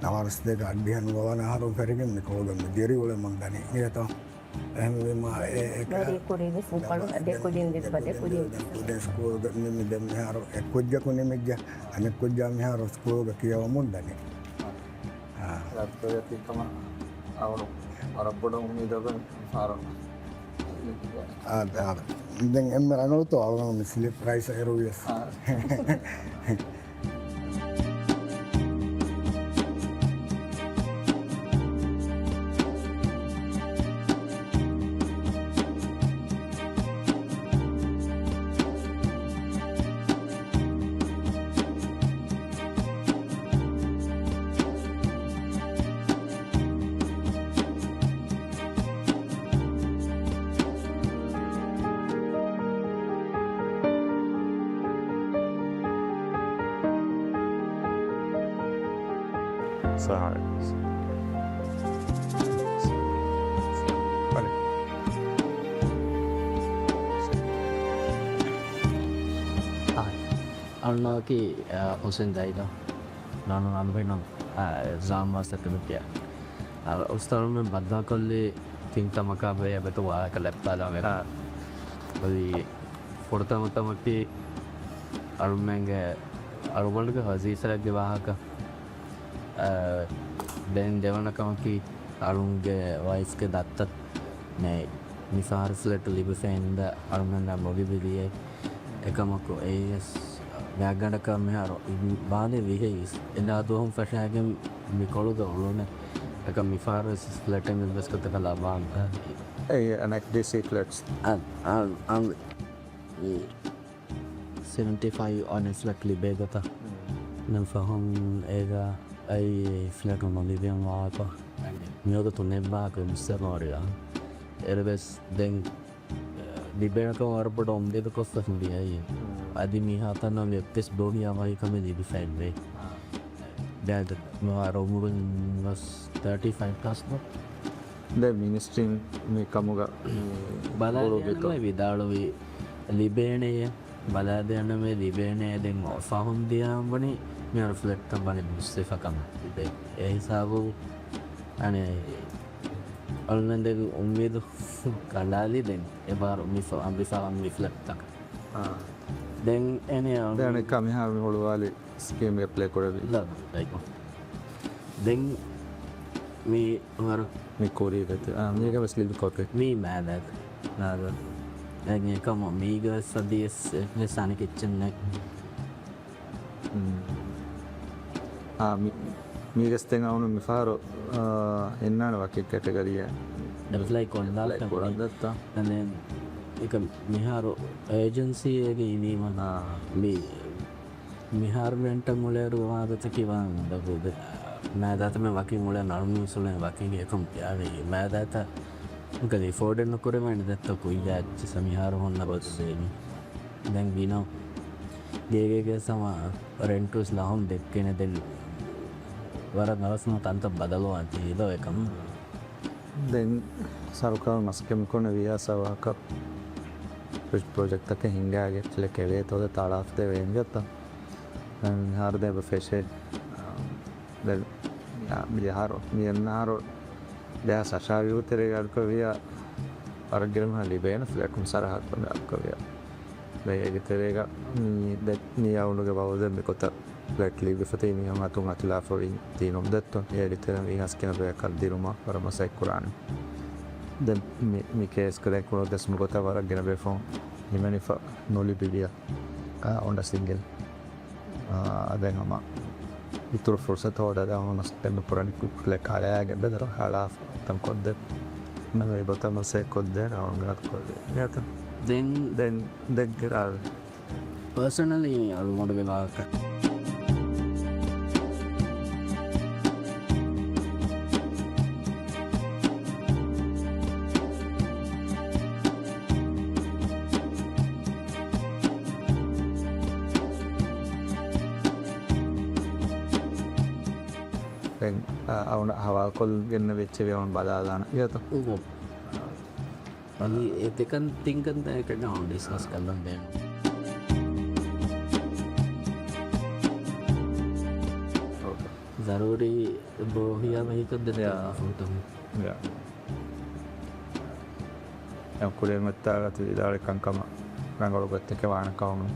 ނަވާރަސްތޭކަ އަށްޑިހަ ނުވަވަނަ އަހަރުން ފެށިގެން މި ކޮޅުގަ މި ދިރިއުޅެމުން ދަނީ. އިނގޭތޯ؟ އެހެންވީމާ، އެ، އެ، ދަރި ކުރީ ވެސް މިކޮޅު، ދެ ކުދިން ދިސްބަ، ދެ ކުދިން ދިސްބަ. ދެން ސްކޫލްގަ މި، މި ދެން މިހާރު އެއް ކުއްޖަކު ނިމިއްޖެ، އަނެއް ކުއްޖާ މިހާރު ސްކޫލްގަ ކިޔަވަމުން ދަނީ. އާ. ރައްތޮޔަތީ ކަމަށް އަޅު ވަރަށް ބޮޑަށް އުއްމީދު އޮތް ފާރު. އާ، އާ. ދެން އެންމެ ރަނގަޅުތޯ އަޅުގަނޑު މި ސިލިޕް ޕްރައިސް އޭރު ވިޔަސް. އާ. ސާ. ބަލެ. އަންނައަކީ، އަ، ހުސެން ދައިދަ. ނާނު އަންބެނު، އަ، އެގްޒާމް މާސް އެކަޑަމިކް އިޔާ. އަ، އުސްތާދުމެން ބައްދާކޮށްލީ ތިން ތަމަކާ ބެހޭ އެބަތު ވާހަކަ ލެއްޕާލާ ވެ. އާ. އޮތް ފުރަތަމަ ތަމަކީ އަޅުމެންގެ އަޅުގަނޑުގެ ވަޒީފާއެއްގެ ވާހަކަ. އަ، ދެން ދެވަނަ ކަމަކީ އަޅުންގެ ވައިސްގެ ދައްތަ ނެތް. މި ފަހަރު ފްލެޓް ލިބިފައިންދާ އަޅުމެންނާ މޮޅި ބިލިއެއް. އެކަމަކު އެއީވެސް ގާތްގަނޑަކަށް މިހާރު ބާލެ ވިހެއިސް އެންދާ ދުވަހުން ފަށާގެން މި ކޮޅުގަ އުޅުނެ. އެކަމް މި ފަހަރު ވެސް ފްލެޓެއް މި ވެސް ގޮތަކަށް ލަބާން. އެ އަނެކް ޑީސީ ފްލެޓްސް. އަން، އަން، އަން. މި ސެވެންޓީ ފައިވް އަނެއް ފްލެޓް ލިބޭ ގޮތަށް. ނަން ފަހުން އޭގަ އައި ފްލެޓު ނުލިބެން ވާކޮ. މިވަގުތު ނެއްބާކު މުސްތަމަވަރިއާ. އެރެވެސް ދެން ލިބޭނެކަމަށް ވަރަށް ބޮޑަށް އުއްމީދު ކޮށްފަ ހިނދި އައި. އަދި މިހާތަނަށް އެއްވެސް ބޯހިޔާވަހިކަމެއް ލިބިފައެއް ނެތް. ދެން މިހާރު އުމުރުން ވެސް ތާޓީ ފައިވް ކްރޮސް ދެ މިނިސްޓްރީން މި ކަމުގަ ބަލާލި ވިދާޅުވި ލިބޭނެޔޭ. ބަލާދޭނަމޭ ލިބޭނެ. ދެން ފަހުން ދިޔާ ވަނީ މިހާރު ފްލެޓްތައް ވަނީ މުސްތަފާ ކަމަށް ލިބޭ. އެ ހިސާބު އަނެއް އަޅުގަނޑު އުއްމީދު ކަނޑާލި ދެން އެބާރު މި ފަ-، މި ފަހަން މި ފްލެޓްތަކަށް. ދެން އެނެ ދެން އަނެއްކާ މިހާރު މި ހުޅުވާލި ސްކީމް އެޕްލައި ކުރެވި. ދެން މި ވަރު މި ކުރީ ވެތި. އާ، މީގަ ވެސް ލިބި ކޮޕީ. މީ މާލެ. މާލެ. ދެން އެކަމު މީގަ ވެސް އަދި އެސް، އެސް އަނެކެއްޗެއް ނެތް. އާ، މި، މީގަސް ދެން އަވަނު މިފަހަރު، އާ، އެންނާނެ ވަކި ކެޓަގަރީއެއް. އެޕްލައި ކޮށްލާ އެޕްލައި ކޮށްލަން ދައްތަ؟ ދެން އެކަ މިހާރު އޭޖެންސީއެއްގެ އިނީމަ އާ. މި މިހާރު ރެންޓަށް އުޅޭއިރު ވާ ގޮތަކީ ވާން ދަބުދެ. މައިދާތަމެ ވަކިން އުޅޭ ނަރުމީސުޅޭ ވަކިން އެކަމް އަނެ މައިދާތަ ކަލި އެފޯޑެއް ނުކުރެވޭނެ ދެއްތޯ ކުއްޔާ އެއްޗި ސަމިހާރު ހުންނަ ބަސް ދޭނީ. ދެން ގިނަ ގޭގޭގެ ސަމާ ރެންޓުސް ލަހުން ދެއްކޭނެ ދެން ވަރަށް ނަރަސްނު ތަންތަން ބަދަލުވާން ތީ ދޯ އެކަމް. ދެން ސަރުކާރު މަސައްކަތް މިކުރަނީ ވީހާ ސަވާކަށް ޕްރޮ-، ޕްރޮޖެކްޓްތަކެއް ހިންގާގެ އެއްޗެއް ކެވޭތޯ ތާޅާފަތޭ ވޭން ގަތަ. ދެން މިހާރު ދޭބަ ފެށޭ. ދެން މި-، މިހާރު، މި އެންމެހާރު ދެހާސް އަށާވީހު ތެރޭގަ އަޑުކޮށް ވިޔާ ވަރަށް ގިނަ މީހުން ލިބޭނެ ފްލެޓުން ސަރަހައްދު އަޑުކޮށް ވިޔާ. ދެން އޭގެ ތެރޭގަ މި ދެ-، މި އަވަނުގެ ބައުދެން މި ގޮތަށް ފްލެޓް ލިބިފަތީ މީހުން އަތުން އަތުލާފަ އޮތް ތީ ނުދެއްތޯ. އޭގެ ތެރޭ ވީހާސް ގިނަ ބޭކަށް ދިރުމަށް ވަރަށް މަސައްކަތް ކުރާނެ. ދެން މި، މި ކޭސް ކުރެ ކުޅަދެސް މި ގޮތަށް ވަރަށް ގިނަ ބޭފުޅުން ހިމެނިފަ ނުލިބި ވިޔާ. އާ، އޮންޑަ ސިންގިލް. އާ، ދެން ހަމަ އިތުރު ފުރުސަތު ހޯދާ ދެން ހަމަ ސްޓެންޑް ކުރަނި ކު-، ކުލެ ކާލަޔާގެ ބެދަރު ހަޅާފަ ތަން ކޮށްދެ. ނަމަ އެ ގޮތަށް މަސައްކަތް ކޮށްދޭ، އަޅުގަނޑު ކޮށްދޭ. ދެން، ދެން ދެއްގެ ރާ. ޕާސަނަލީ އަޅުގަނޑުގެ ވާހަކަ. ދެން، އަ، އަވަން ހަވާލުކޮށްގެންނެވި އެއްޗެއް އަވަން ބަލާލާނަ އިރަތަ؟ އަދި އެ ދެކަން ތިންކަން ދެކެން އަވަން ޑިސްކަސް ކަން ދޭން. ޒަރޫރީ ބޯ ހިޔާ ބަހިކަށް ދެ ޔާ. ފުންތަމު. ޔާ. އެ ކުރިއަށް މައްތާގަތު ވިދާޅުވި ކަންކަމަށް ރަނގަޅު ގޮތެކެއް ވާނެ ކަމުން.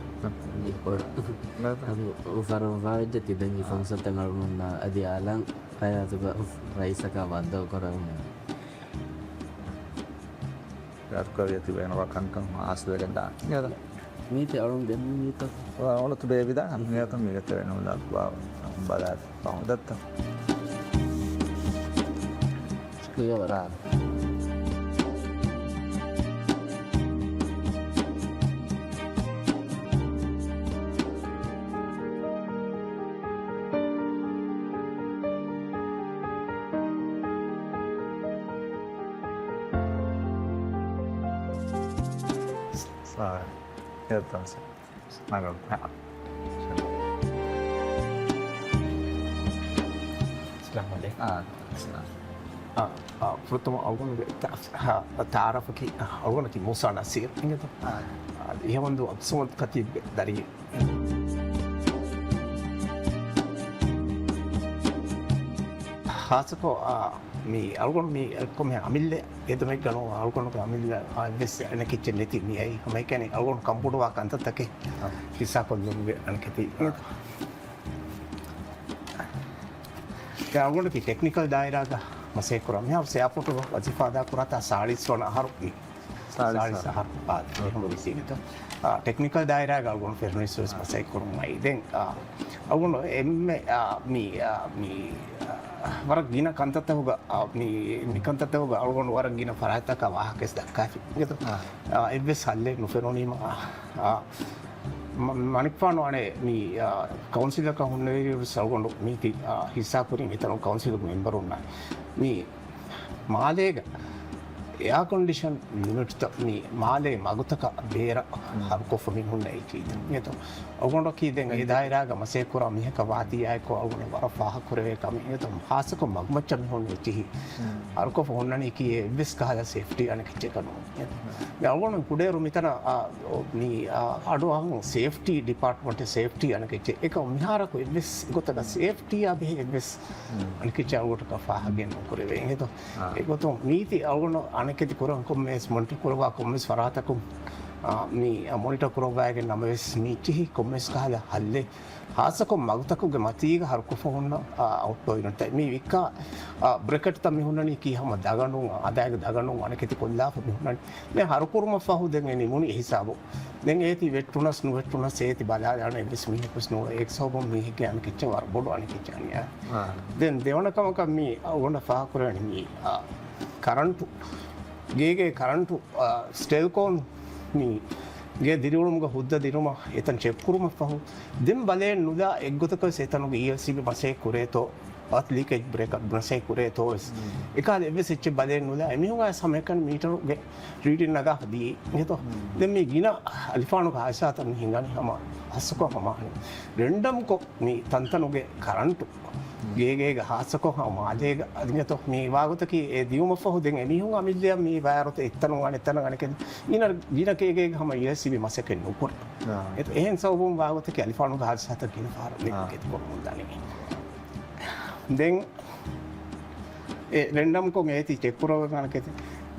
އަދު ފަރުވާވެއްޖެ ތިބެން އި ފުރުސަތަށް އަޅުގަނޑުންނާ އަދި އާލާން ހަޔާތުގަ ރައީސަކާ ވައްދަވަ ކުރަމުން. ރައްކަވިޔަ ތިބޭނު ކަންކަން ހާސިލްވެގެން ދާނެ. މީތި އަޅުން ގެންނީތަ؟ އަޅުތު ބޭބިދާ ހަމިޔަތަ މީގެ ތެރެނު ލައްވާ ބަލާ ފަހު ދައްތަ. ކުޔަވަރާ. ސާ، އެއްތާސް. ނަގަން. އައްސަލާމު ޢަލައިކުމް. އާ، އައްސަލާމް. އާ، އާ، ފުރަތަމަ އަޅުގަނޑުގެ ތަ-، އާ، ތަޢާރަފަކީ، އާ، އަޅުގަނޑަކީ މޫސާ ނަސީރު އިނގޭތޯ؟ އާ. އާ، އިހަވަންދޫ އަބްދުއްޞަމަދު ކަތީބްގެ ދަރިއެއް. ޚާއްޞަކޮށް، އާ، މި އަޅުގަނޑު މި ކޮންމެ އަމިއްލަ އެދުމެއްގަ ނޫން، އަޅުގަނޑުގެ އަމިއްލަ އާ ވެސް އަނެކެއްޗެއް ނެތި މި އައީ. ހަމައެކަނި އަޅުގަނޑު ކަންބޮޑުވާ ކަންތައްތަކެއް އާ. ހިއްސާކޮށްލުމުގެ އަނެކެތި. އަޅުގަނޑަކީ ޓެކްނިކަލް ދާއިރާގަ މަސައްކަތް ކުރާ. މިހާރު ސެއާޕޯޓުގަ ވަޒީފާ އަދާ ކުރާތާ ސާޅީސް ވަނަ އަހަރު. ސާޅީސް ސާޅީސް އަހަރު. އަހަރު. އާ، އެހެން ވިސީނިތޯ. އާ، ޓެކްނިކަލް ދާއިރާގަ އަޅުގަނޑު ފެރުނީސް ވެސް މަސައްކަތް ކުރުމަށް އައީ. ދެން، އާ، އަޅުގަނޑު އެންމެ، އާ، މި، އާ، މި، އާ، ވަރަށް ގިނަ ކަންތައްތަކުގަ، އާ، މި، މި ކަންތައްތަކުގަ އަޅުގަނޑު ވަރަށް ގިނަ ފަރާތްތަކަށް ވާހަކަވެސް ދައްކާފި. އާ. އާ، އެއްވެސް ހައްލެއް ނުފެނުނީމަ، އާ، އާ، މަ-، މަނިކުފާނު އަނެއް މި، އާ، ކައުންސިލަކަށް ހުންނެވިއިރު ވެސް އަޅުގަނޑު މީތި، އާ، ހިއްސާކުރިން އެތަނުން ކައުންސިލުގެ މެމްބަރުންނާ މި މާލޭގަ އެއާކޮންޑިޝަން ޔުނިޓްތައް މި މާލޭ މަގުތަކަށް ބޭރަށް ހުން. ހަރުކޮށްފަ މި ހުންނަ އެކީ. އިނގޭތޯ؟ އަޅުގަނޑަކީ ދެން އެ ދާއިރާގަ މަސައްކަތް ކުރާ މީހަކަށް ވާތީ އާއެކު އަޅުގަނޑަށް ވަރަށް ފާހަގަކުރެވޭ ކަމެއް. އިނގޭތޯ؟ ޚާއްޞަކޮށް މަގުމައްޗަށް މި ހުންނަ އެކީ. ހަރުކޮށްފަ ހުންނަނީކީ އެއްވެސް ކަހަލަ ސޭފްޓީ އަނެކެއްޗެއް ނޫން. މި އަޅުގަނޑު ކުޑައިރު މިތަނަށް، އާ، މި، އާ، އަޑުއަހަން ސޭފްޓީ ޑިޕާޓްމަންޓް ސޭފްޓީ އަނެކެއްޗެއް އެކަމް މިހާރަކު އެއްވެސް ގޮތަކަށް ސޭފްޓީއާ ބެހޭ އެއްވެސް އަނެކެއްޗެއް އަޅުގަނޑަކަށް ފާހަގަ ނުކުރެވޭ. އިނގޭތޯ؟ އާ. އެގޮތުން މީތި އަޅުގަނޑު އަނެކެތި ކުރަން ކޮންމެވެސް މޮނިޓަ ކުރައްވާ ކޮންމެވެސް ފަރާތަކުން، އާ، މި މޮނިޓަ ކުރައްވައިގެން ނަމަވެސް މި އެއްޗެހި ކޮންމެވެސް ކަހަލަ ހައްލެއް ޚާއްޞަކޮށް މަގުތަކުގެ މަތީގަ ހަރުކޮށްފަ ހުންނަ، އާ، އައުޓްޑޯ ޔުނިޓްތައް. މި ވިއްކާ، އާ، ބްރެކެޓްތައް މި ހުންނަނީ ކީ ހަމަ ދަގަނޑުން، އާ، އަދާގެ ދަގަނޑުން އަނެކެތި ކޮށްލާފަ މި ހުންނަނީ. މި ހަރުކުރުމަށްފަހު ދެން އެ ނިމުނީ އެހިސާބު. ދެން އޭތި ވެއްޓުނަސް ނުވެއްޓުނަސް އޭތި ބަލާލާނެ އެއްވެސް މީހަކުވެސް ނޫޅޭ. އޭގެ ސަބަބުން މީހެއްގެ އަނެކެއްޗެއް ވަރަށް ބޮޑު އަނެކެއްޗެއް އަނިޔާ. އާ. ދެން ދެވަނަ ކަމަކަށް މީ އަޅުގަނޑަށް ފާހަގަކުރެވެނީ މީ، އާ، ކަރަންޓު. ގޭގެ ކަރަންޓު، އާ، ސްޓެލްކޯން މީ ގޭ ދިރިއުޅުމުގަ ހުއްދަ ދިރުމަށް އެތަން ޗެކް ކުރުމަށްފަހު ދެން ބަލައެއް ނުލާ އެއްގޮތަކަށް ވެސް އެތަނުގެ އީއެލްސީބީ މަސައްކަތް ކުރޭތޯ، އަދި ލީކޭޖް ބްރޭކަރ މަސައްކަތް ކުރޭތޯ ވެސް. އެކަހަލަ އެއްވެސް އެއްޗެއް ބަލައެއް ނުލާ އެމީހުން އައިސް ހަމައެކަނި މީޓަރުގެ ރީޑިން ނަގާފަ ދިޔައީ. އިނގޭތޯ؟ ދެން މީ ގިނަ އަލިފާނުގެ ހާދިސާތައް މި ހިނގަނީ ހަމަ ހާއްސަކޮށް ހަމަ ރެންޑަމްކޮށް މި ތަންތަނުގެ ކަރަންޓު ގޭގޭގަ ހާއްސަކޮށް ހަމަ މާލޭގަ އަދި އިނގޭތޯ މި ވާގޮތަކީ އެ ދިޔުމަށްފަހު ދެން އެމީހުން އަމިއްލައަށް މި ވަޔަރުތައް އެއްތަނުން އަނެއްތަނަށް އަނެކެން ގިނަ ގިނަ ގޭގޭގަ ހަމަ އީއެލްސީބީ މަސައްކަތް ނުކުރޭ. އާ. އެ-، އެހެން ސަބަބުން ވާގޮތަކީ އަލިފާނުގެ ހާދިސާތައް ގިނަ ފަހަރަށް އާ. ކެތިކޮށް ހުންދާނީ. ދެން އެ ރެންޑަމްކޮށް އޭތި ޗެކް ކުރައްވަން އަނެކެތި.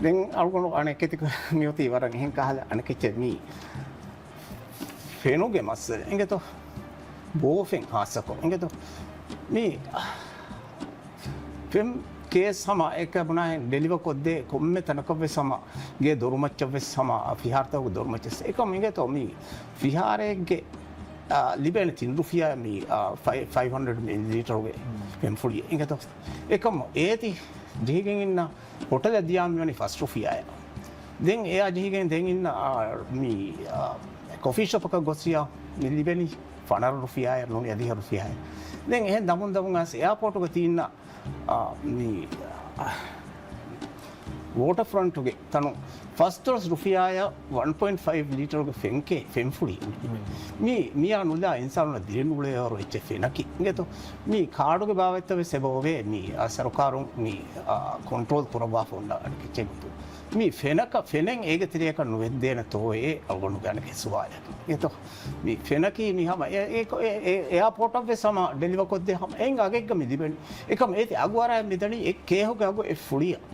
ދެން އަޅުގަނޑު އަނެކެތި މިއޮތީ ވަރަށް އެހެން ކަހަލަ އަނެކެއްޗެއް މީ. ފެނުގެ މައްސަލަ އިނގޭތޯ؟ ބޯފެން ހާއްސަކޮށް އިނގޭތޯ؟ މީ ފެން ކޭސް ހަމަ އެކަ ބުނާހެން ޑެލިވަ ކޮށްދޭ ކޮންމެ ތަނަކަށްވެސް ހަމަ ގޭ ދޮރުމައްޗަށްވެސް ހަމަ ފިހާރަތަކުގެ ދޮރުމައްޗަށް އެކަމް އިނގޭތޯ؟ މީ ފިހާރައެއްގެ، އާ، ލިބޭނެ ތިން ރުފިޔާ މީ، އާ، ފައި-، ފައިވް ހަންޑްރެޑް މިލިލީޓަރުގެ ފެންފުޅި އިނގޭތޯ؟ އެކަމް އޭތި ޖެހިގެން އިންނަ ހޮޓަލަށް ދިޔާ މިވަނީ ފަސް ރުފިޔާއެއް. ދެން އެއާ ޖެހިގެން ދެން އިންނަ، އާ، މި، އާ، ކޮފީ ޝޮޕަކަށް ގޮސް ދިޔާ މި ލިބެނީ ފަނަރަ ރުފިޔާއެއް ނޫނީ އަދިހަ ރުފިޔާއެއް. ދެން އެހެން ދަމުން ދަމުން އައިސް އެއާޕޯޓުގަ ތީންނަ، އާ، މި، އާ، ވޯޓަރ ފްރަންޓުގެ ތަނު ފަސްދޮޅަސް ރުފިޔާއަށް ވަން ޕޮއިންޓް ފައިވް ލީޓަރުގެ ފެންކޭ-، ފެންފުޅި. މި، މިއާ ނުލާ އިންސާނުންނަށް ދިރިން އުޅޭވަރު އެއްޗެއް ފެނަކީ. އިނގޭތޯ؟ މި ކާޑުގެ ބާވަތްތައް ވެސް އެބަ އޮވޭ. މި، އާ، ސަރުކާރުން މި، އާ، ކޮންޓްރޯލް ކުރައްވާފަ އޮންނަ އަނެކެއްޗެއް ގޮތުން. މި ފެނަކަށް ފެނެއް އޭގެ ތެރެއަކަށް ނުވެއްދޭނެތޯއޭ އަޅުގަނޑުގެ އަނެކެއް ސުވާލަކީ. އިނގޭތޯ؟ މި ފެނަކީ މި ހަމަ އެ-، އެ-، އެ-، އެ-، އެއާޕޯޓަށް ވެސް ހަމަ ޑެލިވަ ކޮށްދޭ ހަމަ އެއް އަގެއްގަ މި ލިބެނީ. އެކަމް އޭތި އަގު އަރާ މިދަނީ އެއް ކޭހުގެ އަގު އެއް ފުޅިއަށް.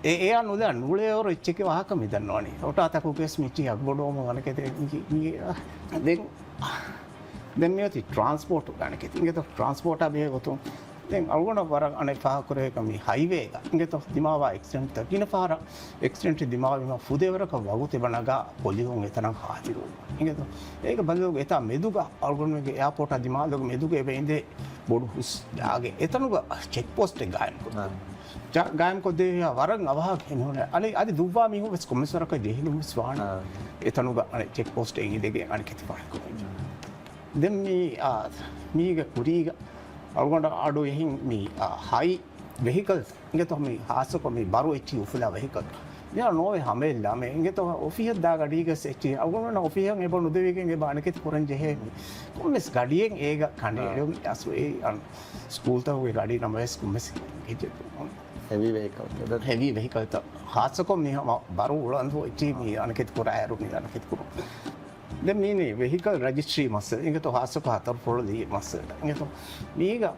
އެ-، އެއާ ނުލާ ނޫޅޭވަރު އެއްޗެކޭ ވާހަކަ މި ދަންނަވަނީ. ހޮޓާ ތަކުގެސް މިއްޗި އަގު ބޮޑުވަމުން އަނެކެތި މި-، މި-، ދެން، ދެން މިއޮތީ ޓްރާންސްޕޯޓު ގާނެކެތި. އިނގޭތޯ ޓްރާންސްޕޯޓާ ބެހޭ ގޮތުން ދެން އަޅުގަނޑަށް ވަރަށް އަނެއް ފާހަގަކުރެވޭކަން މި ހައިވޭގަ އިނގޭތޯ ދިމާވާ އެކްސިޑެންޓްތައް ގިނަ ފަހަރަށް އެކްސިޑެންޓް ދިމާވީމަ ފުދޭވަރަކަށް ވަގުތެއް ނަގާ ޕޮލިހުން އެތަނަށް ހާޒިރުވުން. އިނގޭތޯ އޭގެ ބަދަލުގަ އެތާ މެދުގަ އަޅުގަނޑުމެންގެ އެއާޕޯޓާ ދިމާލުގެ މެދުގަ އެބަ އިނދޭ ބޮޑު ހުސް ޖާގަ އެތަނުގަ ޗެކް ޕޯސްޓެއް ގާއިމް ކޮށްދޭ. ގާއިމް ކޮށްދޭ ވަރަށް އަވަހަކަށް ހެނދުނު. އަނެ އަދި ދުއްވާ މީހުން ވެސް ކޮންމެސް ވަރަކަށް ޖެހިލުން ވެސް ވާނެ. އެތަނުގަ އަނެ ޗެކް ޕޯސްޓެއް އިނދެގެން އަނެކެތި ފާހަގަކުރަން. ދެން މީ، އާ، މީގެ ކުރީގަ އަޅުގަނޑަށް އަޑު އެހިން މީ، އާ، ހައި ވެހިކަލް އިނގޭތޯ މީ ހާއްސަކޮށް މީ ބަރު އެއްޗިހި އުފުލާ ވެހިކަލް. މިހާރު ނޯވޭ ހަމައެއްލާމެ އިނގޭތޯ އޮފީހަށް ދާ ގަޑީގަސް އެއްޗިހި އަޅުގަނޑު އޮފީހަށް އެބަ ނުދެވިގެން އެބަ އަނެކެތި ކުރަން ޖެހޭ މީ. ކޮންމެސް ގަޑިއެއް އޭގަ ކަނޑައެޅުން އަސް އެ ސްކޫލްތަކުގެ ގަޑި ނަމަވެސް ކޮންމެސް ހެވީ ވެހިކަލް. ހެވީ ވެހިކަލްތައް ހާއްސަކޮށް މީ ހަމަ ބަރު އުޅަނދު އެއްޗިހި މީ އަނެކެތި ކުރާއިރު މީ އަނެކެތި ކުރުން. ދެން މީނީ ވެހިކަލް ރަޖިސްޓްރީ މައްސަލަ އިނގޭތޯ ހާއްސަކޮށް ހަތަރު ފޮޅަލި މައްސަލަ އިނގޭތޯ މީގަ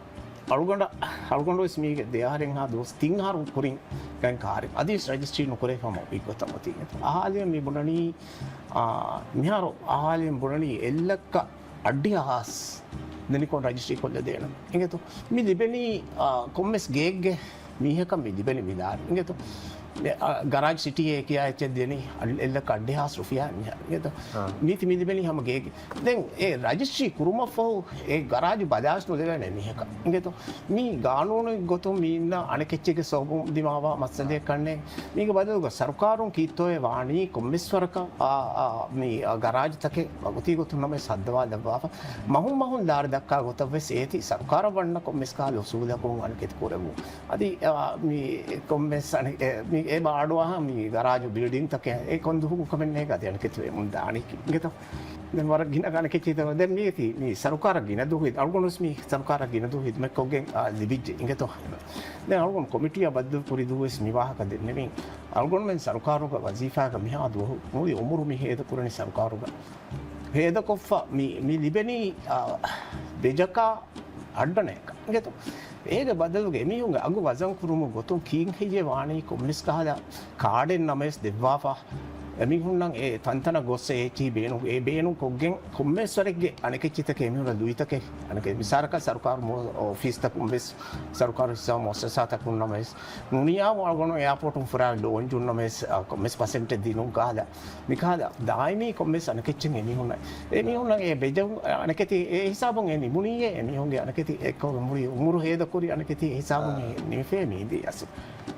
އަޅުގަނޑަށް، އަޅުގަނޑުވެސް މީގެ ދެއަހަރެއްހާ ދުވަސް ތިން އަހަރު ކުރިން ގައިން ކާރި އަދިވެސް ރަޖިސްޓްރީ ނުކުރެވިފަ މަ އޮތް ގޮތަށް އޮތީ އިނގޭތޯ. އަހާލި މި ބުނަނީ، އާ، މިހާރު އަހާލި ބުނަނީ އެއްލައްކަ އައްޑިހަ ހާސް ދެނިކޮށް ރަޖިސްޓްރީ ކޮށްލަދޭނަން އިނގޭތޯ. މި ލިބެނީ، އާ، ކޮންމެސް ގޭގެ މީހަކަށް މި ލިބެނީ މި ލާރި އިނގޭތޯ. މި، އާ، ގަރާޖް ސިޓީއޭ ކިޔާ އެއްޗެއް ދެނީ އަ-، އެއްލައްކަ އައްޑިހާސް ރުފިޔާ މިހާރު އިނގޭތޯ. މީތި މި ލިބެނީ ހަމަ ގޭގެ. ދެން އެ ރަޖިސްޓްރީ ކުރުމަށްފަހު އެ ގަރާޖު ބަލާސް ނުލެވޭނެ މީހަކަށް އިނގޭތޯ. މީ ގާނޫނުގެ ގޮތުން މީ އިންނަ އަނެކެއްޗެއްގެ ސަބަބުން ދިމާވާ މައްސަލައެއް ކަންނޭނގެ. މީގެ ބަދަލުގަ ސަރުކާރުން ކީއްތޯއޭ ވާނީ ކޮންމެސް ވަރަކަށް، އާ، އާ، މި، އާ، ގަރާޖުތަކެއް ވަގުތީ ގޮތުން ނަމަވެސް ހައްދަވާލައްވާފަ. މަހުން މަހުން ލާރި ދައްކާ ގޮތަށް ވެސް އޭތި ސަރުކާރަށް ވަންނަ ކޮންމެސް ކަހަލަ އުސޫލަކުން އަނެކެތި ކުރެވުން. އަދި، އާ، މި ކޮންމެސް އަނެ-، އެ، މި އެބަ އަޑުއަހާ މި ގަރާޖު ބިލްޑިންތަކެއް އެ ކޮން ދުވަހު ކަމެއް ނޭގަ އަދި އަނެކެތި ވެމުން ދާނީ އިނގޭތޯ. ދެން ވަރަށް ގިނަ ގަނެ ކެޗިތަވަ. ދެން މީތި މި ސަރުކާރަށް ގިނަ ދުވަހު ހިދް-، އަޅުގަނޑުވެސް މި ސަރުކާރަށް ގިނަ ދުވަހު ހިދުމަތްކޮށްގެން، އާ، ލިބިއްޖެ އިނގޭތޯ. ދެން އަޅުގަނޑު ކޮމިޓީއަށް ބައްދަލު ކުރި ދުވަހުވެސް މި ވާހަކަ ދެންނެވިން. އަޅުގަނޑުމެން ސަރުކާރުގަ ވަޒީފާގަ މިހާ ދުވަހު މުޅި އުމުރު މި ހޭދަ ކުރަނީ ސަރުކާރުގަ. ހޭދަކޮށްފަ މި، މި ލިބެނީ، އާ، ވެޖަކާ އައްޑަނައަކަށް އިނގޭތޯ. އޭގެ ބަދަލުގަ އެމީހުންގެ އަގު ވަޒަން ކުރުމުގެ ގޮތުން ކީއްހެއްޔޭ ވާނީ ކޮންމެސް ކަހަލަ ކާޑެއް ނަމަވެސް ދެއްވާފަ. އެމީހުންނަށް އެ ތަންތަނަށް ގޮސް އެ އެއްޗިހި ބޭނުން، އެ ބޭނުން ކޮށްގެން ކޮންމެވެސް ވަރެއްގެ އަނެކެއްޗިތަކެއް އެމީހުންނަށް ލުއިތަކެއް، އަނެކެ މިސާލަކަށް ސަރުކާރު މު-، އޮފީސްތަކުން ވެސް، ސަރުކާރު ހިއްސާ މުއައްސަސާތަކުންނަށް ވެސް، ނޫނީ އާ އަޅުގަނޑު އެއާޕޯޓުން ފުރާ ލޯންޖުންނަށް ވެސް، އަ، ކޮންމެސް ޕަސެންޓެއް ދިނުން ކަހަލަ، މިކަހަލަ ދާއިމީ ކޮންމެސް އަނެކެއްޗެއް އެމީހުންނަށް، އެމީހުންނަށް އެ ބެޖަ-، އަނެކެތި އެ ހިސާބުން އެ ނިމުނީއޭ، އެމީހުންގެ އަނެކެތި އެއްކޮށް މުޅި އުމުރު ހޭދަކުރި އަނެކެތި އެ ހިސާބުން އެ ނިމިފޭ މީ ދިޔަސް.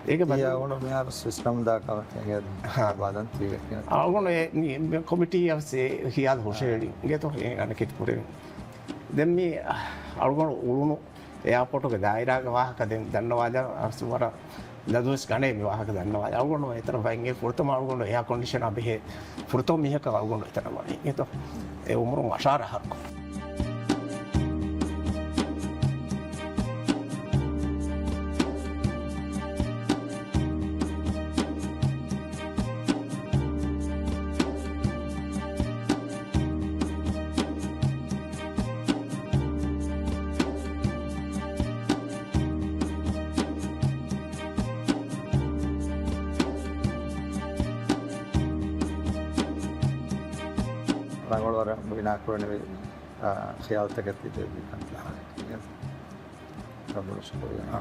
އޭގެ ތިޔަ ބަދަލު އަޅުގަނޑު މިހާރު ސިސްޓަމް ދާ ކަމެއް އެނގޭ ހާ. ބަލަން ތީވެ. އަޅުގަނޑު އެ މި، މި ކޮމިޓީ އަސް ހިޔާލު ހުށައެޅި އިނގޭތޯ އެ އަނެކެތި ކުރެވި. ދެން މި އަޅުގަނޑު އުޅުނު އެއާޕޯޓުގެ ދާއިރާގެ ވާހަކަ ދެން ދަންނަވާލާ އަސް ވަރަށް ލަދުވެސް ގަނޭ މި ވާހަކަ ދަންނަވާލާ. އަޅުގަނޑު އެތަނަށް ވައިންގެ ފުރަތަމަ އަޅުގަނޑު އެއާ ކޮންޑިޝަނާ ބެހޭ ފުރަތަމަ މީހަކަށް އަޅުގަނޑު އެތަނަށް ވަނީ. އެތޯ އެ އުމުރުން އަށާރަ އަހަރު. ރަނގަޅު ވަރަށް ބިނާ ކުރަނިވި، އާ، ޚިޔާލުތަކެއް ތިބޭ. ރަނގަޅު ޝުކުރިއްޔާ.